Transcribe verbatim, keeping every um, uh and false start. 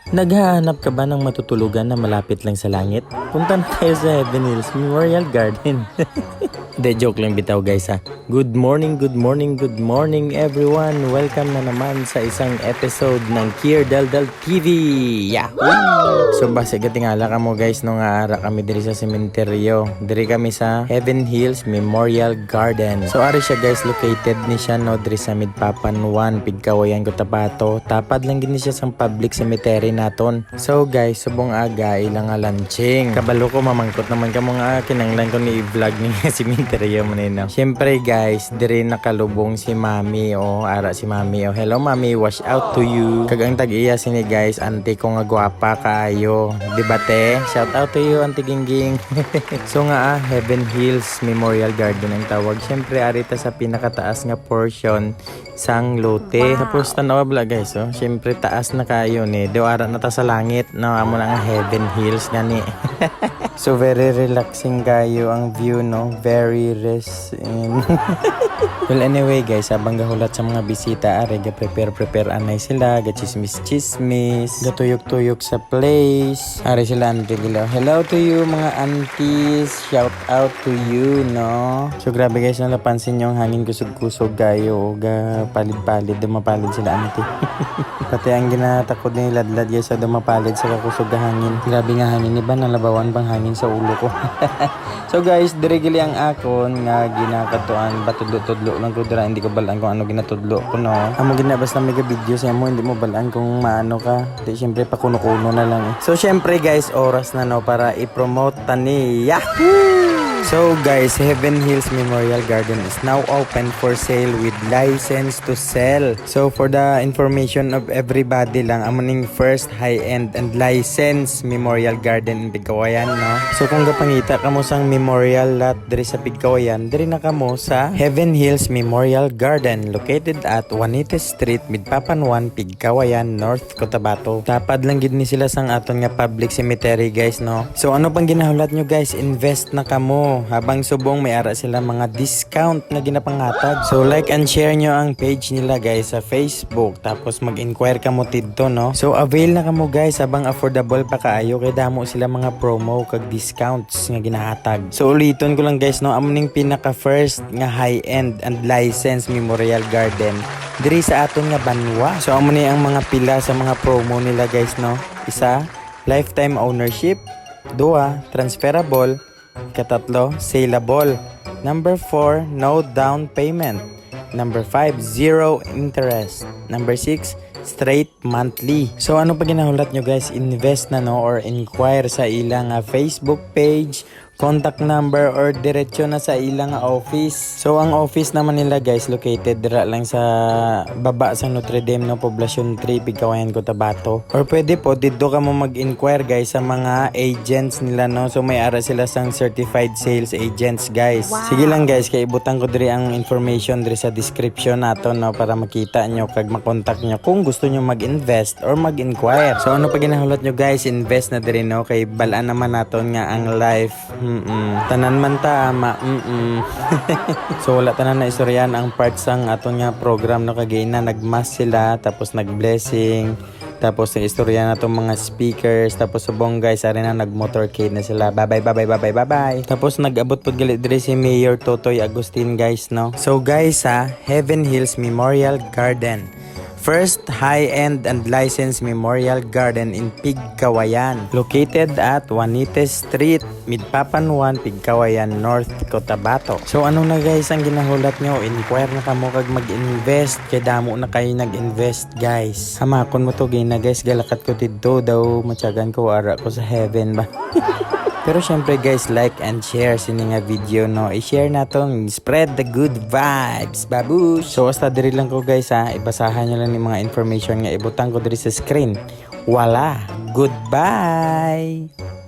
Naghahanap ka ba ng matutulugan na malapit lang sa langit? Punta na tayo sa Heaven Hills Memorial Garden. De, joke lang bitaw, guys, ha. Good morning, good morning, good morning, everyone. Welcome na naman sa isang episode ng Kier Daldal T V. Yahoo! So, basi gatingala ka mo, guys, no, nga ara kami diri sa sementeryo. Diri kami sa Heaven Hills Memorial Garden. So, ari siya, guys, located ni siya, no, diri sa Midpapan one, Pigkawayan, Cotabato. Tapad lang gid ni siya sang public cemetery naton. So, guys, subong aga ila nga launching. Kabalo ko, mamangkot naman kamo nga kinanglan ko ni i-vlog ni nga sementeryo man, eh, no? Siyempre, guys, diri nakalubong si Mami, oh, ara si Mami, oh. Hello, Mami, wash out to you. Kag ang tag-iya sini, guys, auntie ko nga gwapa kaayo. Di ba, te? Shout out to you, Auntie Gingging. So nga, ah, Heaven Hills Memorial Garden ang tawag. Siyempre, ari ta sa pinakataas nga portion sang lote. Wow. Tapos, tanawa bala, guys, oh. Siyempre, taas na kayo ni. Do ara na ta sa langit, no? Amo na ang Heaven Hills gani. So, very relaxing kayo ang view, no? Very rest in. Well, anyway, guys, habang gahulat sa mga bisita, are ga-prepare-prepare anay sila, ga-chismis-chismis, gatuyok-tuyok sa place. Are sila, Auntie Gilo. Hello to you, mga aunties. Shout out to you, no? So, grabe, guys, no, napansin nyo ang hangin kusog-kusog kayo, o ga palid-palid, dumapalid sila, Auntie. Pati ang ginatakod ni Ladlad, guys, sa dumapalid sa kakusog nga hangin. Grabe nga hangin, iba nalabawan pang hangin sa ulo ko. So, guys, diri gali ang akon nga ginakatuan, ba tudlo-tudlo lang ko dira, hindi ko balaan kung ano ginatudlo ko, no. Amo gina, basta may video sa imo, hindi mo balaan kung maano ka. Di, syempre, pakuno-kuno na lang, eh. So, syempre, guys, oras na, no, para i-promote ta ni. Yahoo! So, guys, Heaven Hills Memorial Garden is now open for sale with license to sell. So, for the information of everybody lang, amo ning first high-end and license Memorial Garden in Pigkawayan, no? So, kung gapangita kamo sang memorial lot diri sa Pigkawayan, diri na kamo sa Heaven Hills Memorial Garden, located at Juanita Street, Midpapan one, Pigkawayan, North Cotabato. Tapad lang gid ni sila sang aton nga public cemetery, guys, no? So, ano pang ginahulat nyo, guys? Invest na kamo. Habang subong may ara sila mga discount nga ginapangatag. So, like and share nyo ang page nila, guys, sa Facebook. Tapos mag-inquire kamo tidto, no? So, avail na kamo, guys, habang affordable pa kaayo kay damo sila mga promo kag discounts nga ginahatag. So, uliton ko lang, guys, no? Amo ning pinaka first nga high-end and license Memorial Garden diri sa aton nga banwa. So, amo ni ang mga pila sa mga promo nila, guys, no? Isa, lifetime ownership. Dua, transferable. Katatlo, saleable. Number four, no down payment. Number five, zero interest. Number six, straight monthly. So, ano pa ginahulat nyo, guys? Invest na, no, or inquire sa ilang, ah, Facebook page, contact number, or diretso na sa ilang, ah, office. So, ang office naman nila, guys, located dira lang sa baba sa Notre Dame, no, Poblacion three, Pigkawayan, Cotabato. Or pwede po, didto kamo mag-inquire, guys, sa mga agents nila, no? So, may ara sila sang certified sales agents, guys. Wow. Sige lang, guys, kay ibutang ko diri ang information diri sa description nato, no, para makita nyo kag makontak nyo kung gusto nyo mag-invest or mag-inquire. So, ano pa ginahulat nyo, guys? Invest na diri, no? Kay balaan naman naton nga ang life, mm, tanan man ta, ma, mm. So, wala tanan na istoryahan ang part sang aton nga program, no? Kag ina, nag-mass sila, tapos nag-blessing. Tapos, istorya na tong mga speakers. Tapos, subong, guys, ari na, nag-motorcade na sila. Bye-bye, bye-bye, bye-bye, bye-bye. Tapos, nag-abot pod gali diri si Mayor Totoy Agustin, guys, no? So, guys, ha, Heaven Hills Memorial Garden. First high-end and licensed memorial garden in Pigkawayan. Located at Juanita Street, Midpapan one, Pigkawayan, North Cotabato. So, ano na, guys, ang ginahulat nyo? Inquire na kamo kag mag-invest. Kay damo na kayo nag-invest, guys. Hamakon mo to, gina, guys. Galakat ko dito daw. Matyagan ko, ara ko sa heaven ba? Pero syempre, guys, like and share sini nga video, no? I-share naton. Spread the good vibes, babush! So, hasta diri lang ko, guys, ha. Ibasahan nyo lang ni mga information nga ibutang ko diri sa screen. Wala. Goodbye!